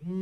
Halo.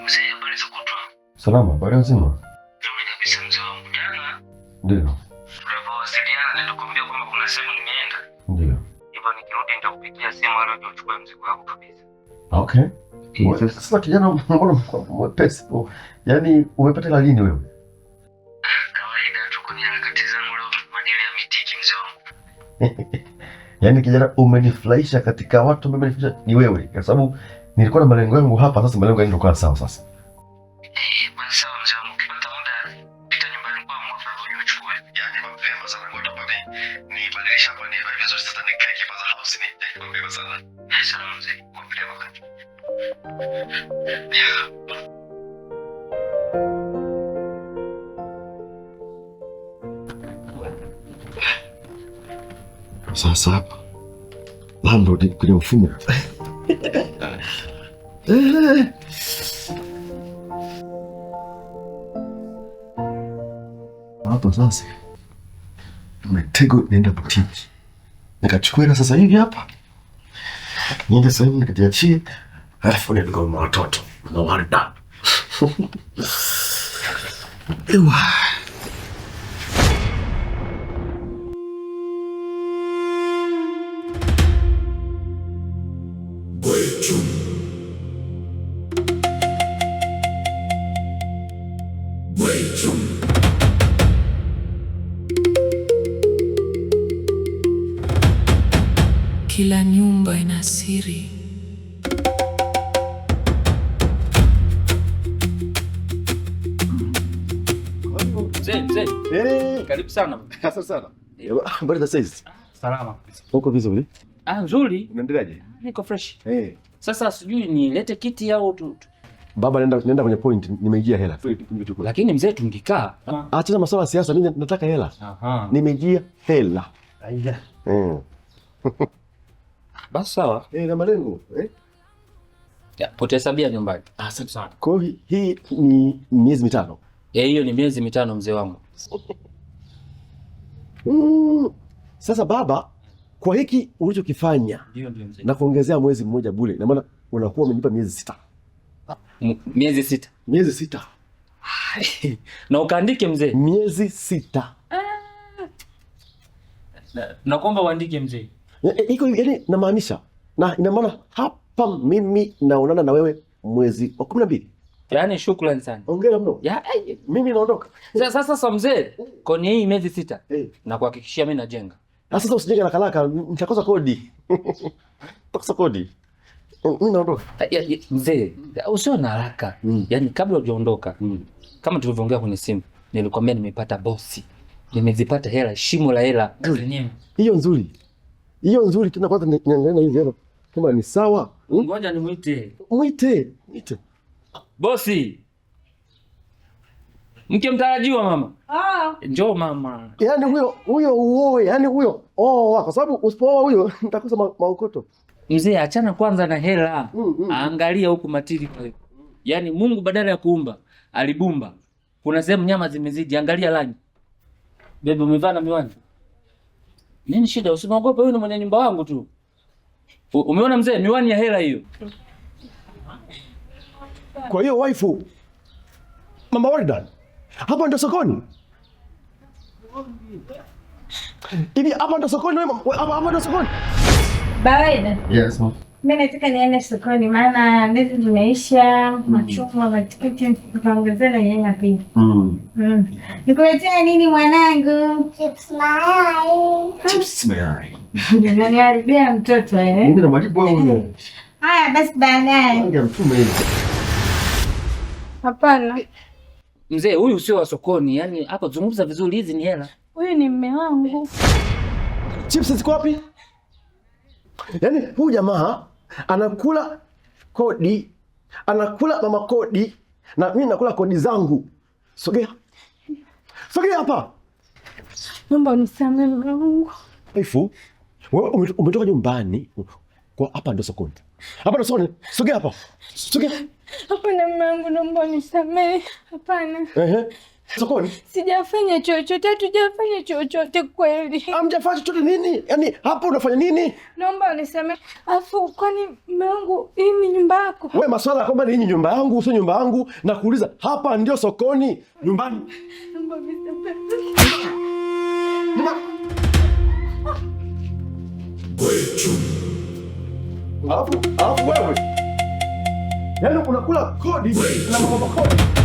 Mzee, habari za kutwa? Salama, habari nzima. Nzuri kabisa mzee wangu. Jana Ndio. tulivyowasiliana nilikwambia kwamba kuna sehemu nimeenda. Ndio. Hivyo nikirudi nitakupigia simu ili uje uchukue mzigo wako kabisa. Okay. Sasa kijana, mbona mwepesi? Yaani umepata hela lini wewe? Kawaida tu kwenye harakati zangu leo madili ya mitiki mzee wangu. Yaani kijana, umenifurahisha katika watu ambao umenifurahisha ni wewe, kwa sababu nilikuwa na malengo yangu hapa, sasa malengo yangu ndio sawa sasa. Basi sawa mzee wangu, ukipata muda pita nyumbani kwangu hapa uje uchukue. Yaani mapema sana kwa hapa nibadilisha hapa ni vizuri sasa nikae Kipaza House ni mapema sana. Sawa mzee, mapema kaka. Sasa hapa landlord kwenye mfumo. Hapa sasa mitego naenda butiki nikachukua hela sasa hivi hapa, niende sehemu nikajiachie, alafu niende kwa watoto na warda. Ewa. Kila nyumba ina siri. Mzee, mzee. Karibu sana. Asante sana. Habari za saizi? Salama kabisa. Uko vizuri? Ah, nzuri. Unaendeleaje? Niko fresh. Sasa sijui nilete kiti au tu. Baba, nenda kwenye point, nimeingia hela. Lakini mzee tungekaa. Achana masuala ya siasa, mimi nataka hela. Aha. Nimeingia hela. Aida. Basi sawa. Na malengo, eh? Ya, potesabia nyumbani. Asante sana. Kwa hiyo hii ni miezi 5. Hiyo ni miezi 5 mzee wangu. Sasa baba, kwa hiki ulichokifanya Ndio, ndio mzee. na kuongezea mwezi mmoja bure, ina maana unakuwa umenipa miezi 6. Miezi 6. Miezi 6. Na ukaandike mzee. Miezi 6. Nakuomba uandike mzee. Iko hivi, yaani namaanisha. Na ina maana hapa mimi naonana na wewe mwezi wa 12. Yaani shukrani sana. Hongera mno. Ya, Mimi naondoka. Sasa, sasa mzee, kwenye hii miezi 6 na kuhakikishia mimi najenga. Sasa usijenge haraka haraka, nitakosa kodi. Nitakosa kodi. Mimi naondoka. Mzee, usio na haraka. Yaani kabla hujaondoka, kama tulivyoongea kwenye simu, nilikwambia nimepata bosi. Nimezipata hela, shimo la hela. Nzuri. Hiyo nzuri. Hiyo nzuri tena kwanza niangalie na hizi hela. Kama ni sawa. Ngoja nimuite. Muite, muite. Bosi. Mke mtarajiwa mama. Njoo mama. Yaani huyo uoe, yaani huyo oa, kwa sababu usipooa huyo nitakosa maokoto. Mzee, achana kwanza na hela. Angalia huku matili kwa hiyo. Yaani Mungu badala ya kuumba, alibumba. Kuna sehemu nyama zimezidi, angalia rangi. Bebe, umevaa na miwani. Nini shida? Usimwogope, huyu ni mwenye nyumba wangu tu. Umeona mzee, miwani ya hela hiyo. Kwa hiyo waifu, Mama Wardan, hapa ndo sokoni. Hivi hapa ndo sokoni wewe, hapa ndo sokoni. Bawaida. Yes, ma'am. Mimi nataka niende sokoni maana ndizi zimeisha, machungwa, matikiti, nikaongezea na nyanya pia. Nikuletea nini mwanangu? Chips mayai. Chips mayai. Unaniharibia mtoto eh? Mimi na majibu wewe. Haya basi baadaye. Ngoja mtume hivi. Hapana. Mzee, huyu sio wa sokoni, yaani hapo zungumza vizuri, hizi ni hela. Huyu ni mume wangu. Chips ziko wapi? Yaani huyu jamaa anakula kodi, anakula mama kodi, na mimi nakula kodi zangu. Sogea. Sogea hapa. Naomba unisamehe mume wangu. Ifu, Wewe umetoka nyumbani kwa hapa ndo sokoni. Hapa ndo sokoni. Sogea hapa. Sogea. Hapana mume wangu, naomba unisamehe. Hapana. Ehe. Sokoni. Sijafanya chochote, hatujafanya chochote kweli. Hamjafanya chochote nini? Yaani hapo unafanya nini? Naomba unisamehe. Afu kwani mume wangu, hii ni nyumba yako? Wewe maswala ya kwamba ni hii nyumba yangu sio nyumba yangu na kuuliza hapa ndio sokoni nyumbani. Naomba unisamehe. Alafu wewe. Yaani unakula kodi na mama kodi.